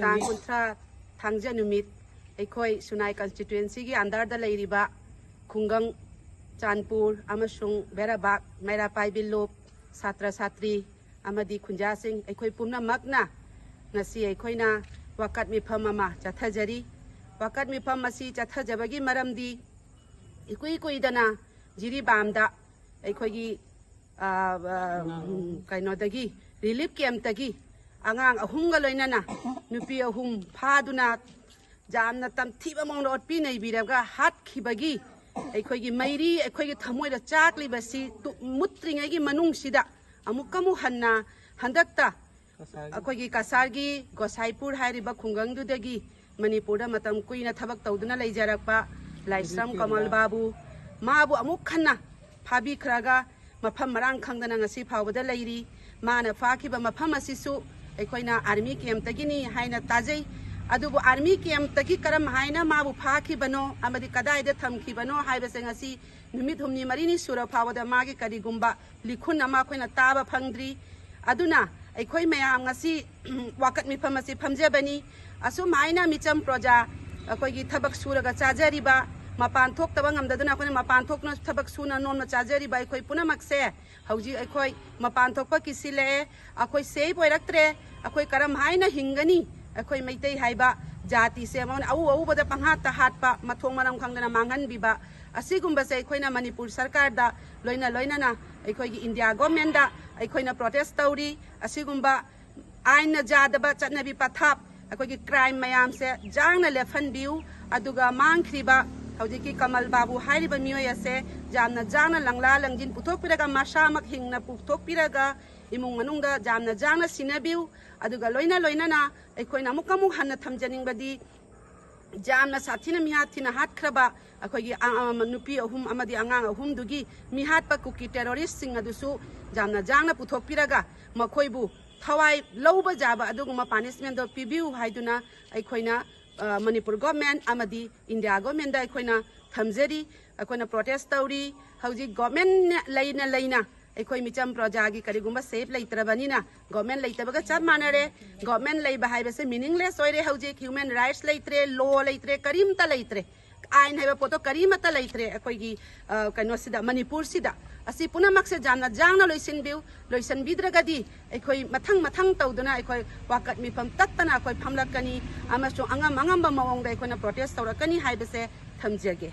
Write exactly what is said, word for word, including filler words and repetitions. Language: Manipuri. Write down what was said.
ꯇꯥꯡ ꯀꯨꯟꯊ꯭ꯔꯥ ꯊꯥꯡꯖ ꯅꯨꯃꯤꯠ ꯑꯩꯈꯣꯏ ꯁꯨꯅꯥꯏ ꯀꯟꯁꯇꯤꯇ꯭ꯋꯦꯟꯁꯤꯒꯤ ꯑꯟꯗꯔꯗ ꯂꯩꯔꯤꯕ ꯈꯨꯡꯒꯪ, ꯆꯥꯟꯄꯨꯔ ꯑꯃꯁꯨꯡ ꯕꯦꯔꯥꯕꯥꯛ, ꯃꯩꯔꯥꯄꯥꯏ ꯕꯤꯂꯣꯞ, ꯁꯥꯇ꯭ꯔ ꯁꯥꯇ꯭ꯔꯤ ꯑꯃꯗꯤ ꯈꯨꯟꯖꯥꯁꯤꯡ, ꯑꯩꯈꯣꯏ ꯄꯨꯝꯅꯃꯛꯅ ꯉꯁꯤ ꯑꯩꯈꯣꯏꯅ ꯋꯥꯀꯠ ꯃꯤꯐꯝ ꯑꯃ ꯆꯠꯊꯖꯔꯤ꯫ ꯋꯥꯀꯠ ꯃꯤꯐꯝ ꯑꯁꯤ ꯆꯠꯊꯖꯕꯒꯤ ꯃꯔꯝꯗꯤ, ꯏꯀꯨꯏ ꯀꯨꯏꯗꯅ ꯖꯤꯔꯤꯕꯥꯝꯗ ꯑꯩꯈꯣꯏꯒꯤ, ꯑ, ꯑ, ꯎꯝ, ꯀꯩꯅꯣꯗꯒꯤ, ꯔꯤꯂꯤꯐ ꯀꯦꯝꯞꯇꯒꯤ ꯑꯉꯥꯡ ꯑꯍꯨꯝꯒ ꯂꯣꯏꯅꯅ ꯅꯨꯄꯤ ꯑꯍꯨꯝ ꯐꯥꯗꯨꯅ ꯌꯥꯝꯅ ꯇꯝꯊꯤꯕ ꯃꯑꯣꯡꯗ ꯑꯣꯠꯄꯤ ꯅꯩꯕꯤꯔꯒ ꯍꯥꯠꯈꯤꯕꯒꯤ ꯑꯩꯈꯣꯏꯒꯤ ꯃꯩꯔꯤ, ꯑꯩꯈꯣꯏꯒꯤ ꯊꯃꯣꯏꯗ ꯆꯥꯛꯂꯤꯕꯁꯤ ꯇꯨ-, ꯃꯨꯠꯇ꯭ꯔꯤꯉꯩꯒꯤ ꯃꯅꯨꯡꯁꯤꯗ ꯑꯃꯨꯛꯀ ꯑꯃꯨꯛ ꯍꯟꯅ ꯍꯟꯗꯛꯇ ꯑꯩꯈꯣꯏꯒꯤ ꯀꯁꯥꯔꯒꯤ ꯒꯣꯁꯥꯏꯄꯨꯔ ꯍꯥꯏꯔꯤꯕ ꯈꯨꯡꯒꯪꯗꯨꯗꯒꯤ ꯃꯅꯤꯄꯨꯔꯗ ꯃꯇꯝ ꯀꯨꯏꯅ ꯊꯕꯛ ꯇꯧꯗꯨꯅ ꯂꯩꯖꯔꯛꯄ ꯂꯥꯏꯁ꯭ꯔꯝ ꯀꯃꯜ ꯕꯥꯕꯨ, ꯃꯥꯕꯨ ꯑꯃꯨꯛ ꯍꯟꯅ ꯐꯥꯕꯤꯈ꯭ꯔꯒ ꯃꯐꯝ ꯃꯔꯥꯡ ꯈꯪꯗꯅ ꯉꯁꯤ ꯐꯥꯎꯕꯗ ꯂꯩꯔꯤ꯫ ꯃꯥꯅ ꯐꯥꯈꯤꯕ ꯃꯐꯝ ꯑꯁꯤꯁꯨ ꯑꯩꯈꯣꯏꯅ ꯑꯥꯔꯃꯤ ꯀꯦꯝꯞꯇꯒꯤꯅꯤ ꯍꯥꯏꯅ ꯇꯥꯖꯩ꯫ ꯑꯗꯨꯕꯨ ꯑꯥꯔꯃꯤ ꯀꯦꯝꯞꯇꯒꯤ ꯀꯔꯝ ꯍꯥꯏꯅ ꯃꯥꯕꯨ ꯐꯥꯈꯤꯕꯅꯣ ꯑꯃꯗꯤ ꯀꯗꯥꯏꯗ ꯊꯝꯈꯤꯕꯅꯣ ꯍꯥꯏꯕꯁꯦ ꯉꯁꯤ ꯅꯨꯃꯤꯠ ꯍꯨꯝꯅꯤ ꯃꯔꯤꯅꯤ ꯁꯨꯔ ꯐꯥꯎꯕꯗ ꯃꯥꯒꯤ ꯀꯔꯤꯒꯨꯝꯕ ꯂꯤꯈꯨꯟ ꯑꯃ ꯑꯩꯈꯣꯏꯅ ꯇꯥꯕ ꯐꯪꯗ꯭ꯔꯤ꯫ ꯑꯗꯨꯅ ꯑꯩꯈꯣꯏ ꯃꯌꯥꯝ ꯉꯁꯤ ꯋꯥꯀꯠ ꯃꯤꯐꯝ ꯑꯁꯤ ꯐꯝꯖꯕꯅꯤ꯫ ꯑꯁꯨꯝ ꯍꯥꯏꯅ ꯃꯤꯆꯝ ꯄ꯭ꯔꯖꯥ, ꯑꯩꯈꯣꯏꯒꯤ ꯊꯕꯛ ꯁꯨꯔꯒ ꯆꯥꯖꯔꯤꯕ, ꯃꯄꯥꯟ ꯊꯣꯛꯇꯕ ꯉꯝꯗꯗꯨꯅ ꯑꯩꯈꯣꯏꯅ ꯃꯄꯥꯟ ꯊꯣꯛꯅ ꯊꯕꯛ ꯁꯨꯅ ꯅꯣꯝꯅ ꯆꯥꯖꯔꯤꯕ ꯑꯩꯈꯣꯏ ꯄꯨꯝꯅꯃꯛꯁꯦ ꯍꯧꯖꯤꯛ ꯑꯩꯈꯣꯏ ꯃꯄꯥꯟ ꯊꯣꯛꯄ ꯀꯤꯁꯤꯜꯂꯛꯑꯦ꯫ ꯑꯩꯈꯣꯏ ꯁꯦꯐ ꯑꯣꯏꯔꯛꯇ꯭ꯔꯦ꯫ ꯑꯩꯈꯣꯏ ꯀꯔꯝ ꯍꯥꯏꯅ ꯍꯤꯡꯒꯅꯤ? ꯑꯩꯈꯣꯏ ꯃꯩꯇꯩ ꯍꯥꯏꯕ ꯖꯥꯇꯤꯁꯦ ꯃꯉꯣꯟꯗ ꯑꯎ ꯑꯎꯕꯗ ꯄꯪꯍꯥꯠꯇ ꯍꯥꯠꯄ, ꯃꯊꯣꯡ ꯃꯔꯝ ꯈꯪꯗꯅ ꯃꯥꯡꯍꯟꯕꯤꯕ, ꯑꯁꯤꯒꯨꯝꯕꯁꯦ ꯑꯩꯈꯣꯏꯅ ꯃꯅꯤꯄꯨꯔ ꯁꯔꯀꯥꯔꯗ ꯂꯣꯏꯅ ꯂꯣꯏꯅꯅ ꯑꯩꯈꯣꯏꯒꯤ ꯏꯟꯗꯤꯌꯥ ꯒꯣꯔꯃꯦꯟꯗ ꯑꯩꯈꯣꯏꯅ ꯄ꯭ꯔꯣꯇꯦꯁ ꯇꯧꯔꯤ꯫ ꯑꯁꯤꯒꯨꯝꯕ ꯑꯥꯏꯟꯅ ꯌꯥꯗꯕ ꯆꯠꯅꯕꯤ ꯄꯊꯥꯞ, ꯑꯩꯈꯣꯏꯒꯤ ꯀ꯭ꯔꯥꯏꯝ ꯃꯌꯥꯝꯁꯦ ꯌꯥꯡꯅ ꯂꯦꯞꯍꯟꯕꯤꯌꯨ꯫ ꯑꯗꯨꯒ ꯃꯥꯡꯈ꯭ꯔꯤꯕ ꯍꯧꯖꯤꯛꯀꯤ ꯀꯃꯜ ꯕꯥꯕꯨ ꯍꯥꯏꯔꯤꯕ ꯃꯤꯑꯣꯏ ꯑꯁꯦ ꯌꯥꯝꯅ ꯌꯥꯡꯅ ꯂꯪꯂꯥ ꯂꯪꯖꯤꯟ ꯄꯨꯊꯣꯛꯄꯤꯔꯒ, ꯃꯁꯥꯃꯛ ꯍꯤꯡꯅ ꯄꯨꯊꯣꯛꯄꯤꯔꯒ, ꯏꯃꯨꯡ ꯃꯅꯨꯡꯗ ꯌꯥꯝꯅ ꯌꯥꯡꯅ ꯁꯤꯟꯅꯕꯤꯌꯨ꯫ ꯑꯗꯨꯒ ꯂꯣꯏꯅ ꯂꯣꯏꯅꯅ ꯑꯩꯈꯣꯏꯅ ꯑꯃꯨꯛ ꯑꯃꯨꯛ ꯍꯟꯅ ꯊꯝꯖꯅꯤꯡꯕꯗꯤ, ꯌꯥꯝꯅ ꯁꯥꯊꯤꯅ ꯃꯤꯍꯥꯠ ꯊꯤꯅ ꯍꯥꯠꯈ꯭ꯔꯕ ꯑꯩꯈꯣꯏꯒꯤ ꯑ-, ꯑ-, ꯅꯨꯄꯤ ꯑꯍꯨꯝ ꯑꯃꯗꯤ ꯑꯉꯥꯡ ꯑꯍꯨꯝꯗꯨꯒꯤ ꯃꯤꯍꯥꯠꯄ ꯀꯨꯀꯤ ꯇꯦꯔꯣꯔꯤꯁꯁꯤꯡ ꯑꯗꯨꯁꯨ ꯌꯥꯝꯅ ꯌꯥꯡꯅ ꯄꯨꯊꯣꯛꯄꯤꯔꯒ ꯃꯈꯣꯏꯕꯨ ꯊꯋꯥꯏ ꯂꯧꯕ ꯌꯥꯕ ꯑꯗꯨꯒꯨꯝꯕ ꯄꯥꯅꯤꯁꯃꯦꯟꯗꯣ ꯄꯤꯕꯤꯌꯨ ꯍꯥꯏꯗꯨꯅ ꯑꯩꯈꯣꯏꯅ, ꯑ, ꯃꯅꯤꯄꯨꯔ ꯒꯣꯔꯃꯦꯟ ꯑꯃꯗꯤ ꯏꯟꯗꯤꯌꯥ ꯒꯣꯔꯃꯦꯟꯗ ꯑꯩꯈꯣꯏꯅ ꯊꯝꯖꯔꯤ꯫ ꯑꯩꯈꯣꯏꯅ ꯄ꯭ꯔꯣꯇꯦꯁ ꯇꯧꯔꯤ꯫ ꯍꯧꯖꯤꯛ ꯒꯣꯔꯃꯦꯟ ꯂꯩꯅ ꯂꯩꯅ ꯑꯩꯈꯣꯏ ꯃꯤꯆꯝ ꯄ꯭ꯔꯖꯥꯒꯤ ꯀꯔꯤꯒꯨꯝꯕ ꯁꯦꯞ ꯂꯩꯇ꯭ꯔꯕꯅꯤꯅ ꯒꯣꯔꯃꯦꯟ ꯂꯩꯇꯕꯒ ꯆꯞ ꯃꯥꯟꯅꯔꯦ꯫ ꯒꯣꯔꯃꯦꯟ ꯂꯩꯕ ꯍꯥꯏꯕꯁꯦ ꯃꯤꯅꯤꯡꯂꯦꯁ ꯑꯣꯏꯔꯦ꯫ ꯍꯧꯖꯤꯛ ꯍ꯭ꯌꯨꯃꯦꯟ ꯔꯥꯏꯠꯁ ꯂꯩꯇ꯭ꯔꯦ, ꯂꯣ ꯂꯩꯇ꯭ꯔꯦ, ꯀꯔꯤꯝꯇ ꯂꯩꯇ꯭ꯔꯦ꯫ ꯑꯥꯏꯟ ꯍꯥꯏꯕ ꯄꯣꯠꯇꯣ ꯀꯔꯤꯃꯠꯇ ꯂꯩꯇ꯭ꯔꯦ ꯑꯩꯈꯣꯏꯒꯤ, ꯑ, ꯀꯩꯅꯣꯁꯤꯗ, ꯃꯅꯤꯄꯨꯔꯁꯤꯗ꯫ ꯑꯁꯤ ꯄꯨꯝꯅꯃꯛꯁꯦ ꯌꯥꯝꯅ ꯌꯥꯡꯅ ꯂꯣꯏꯁꯤꯟꯕꯤꯌꯨ꯫ ꯂꯣꯏꯁꯤꯟꯕꯤꯗ꯭ꯔꯒꯗꯤ ꯑꯩꯈꯣꯏ ꯃꯊꯪ ꯃꯊꯪ ꯇꯧꯗꯨꯅ ꯑꯩꯈꯣꯏ ꯋꯥꯀꯠ ꯃꯤꯐꯝ ꯇꯠꯇꯅ ꯑꯩꯈꯣꯏ ꯐꯝꯂꯛꯀꯅꯤ ꯑꯃꯁꯨꯡ ꯑꯉꯝ ꯑꯉꯝꯕ ꯃꯑꯣꯡꯗ ꯑꯩꯈꯣꯏꯅ ꯄ꯭ꯔꯣꯇꯦꯁ ꯇꯧꯔꯛꯀꯅꯤ ꯍꯥꯏꯕꯁꯦ ꯊꯝꯖꯒꯦ꯫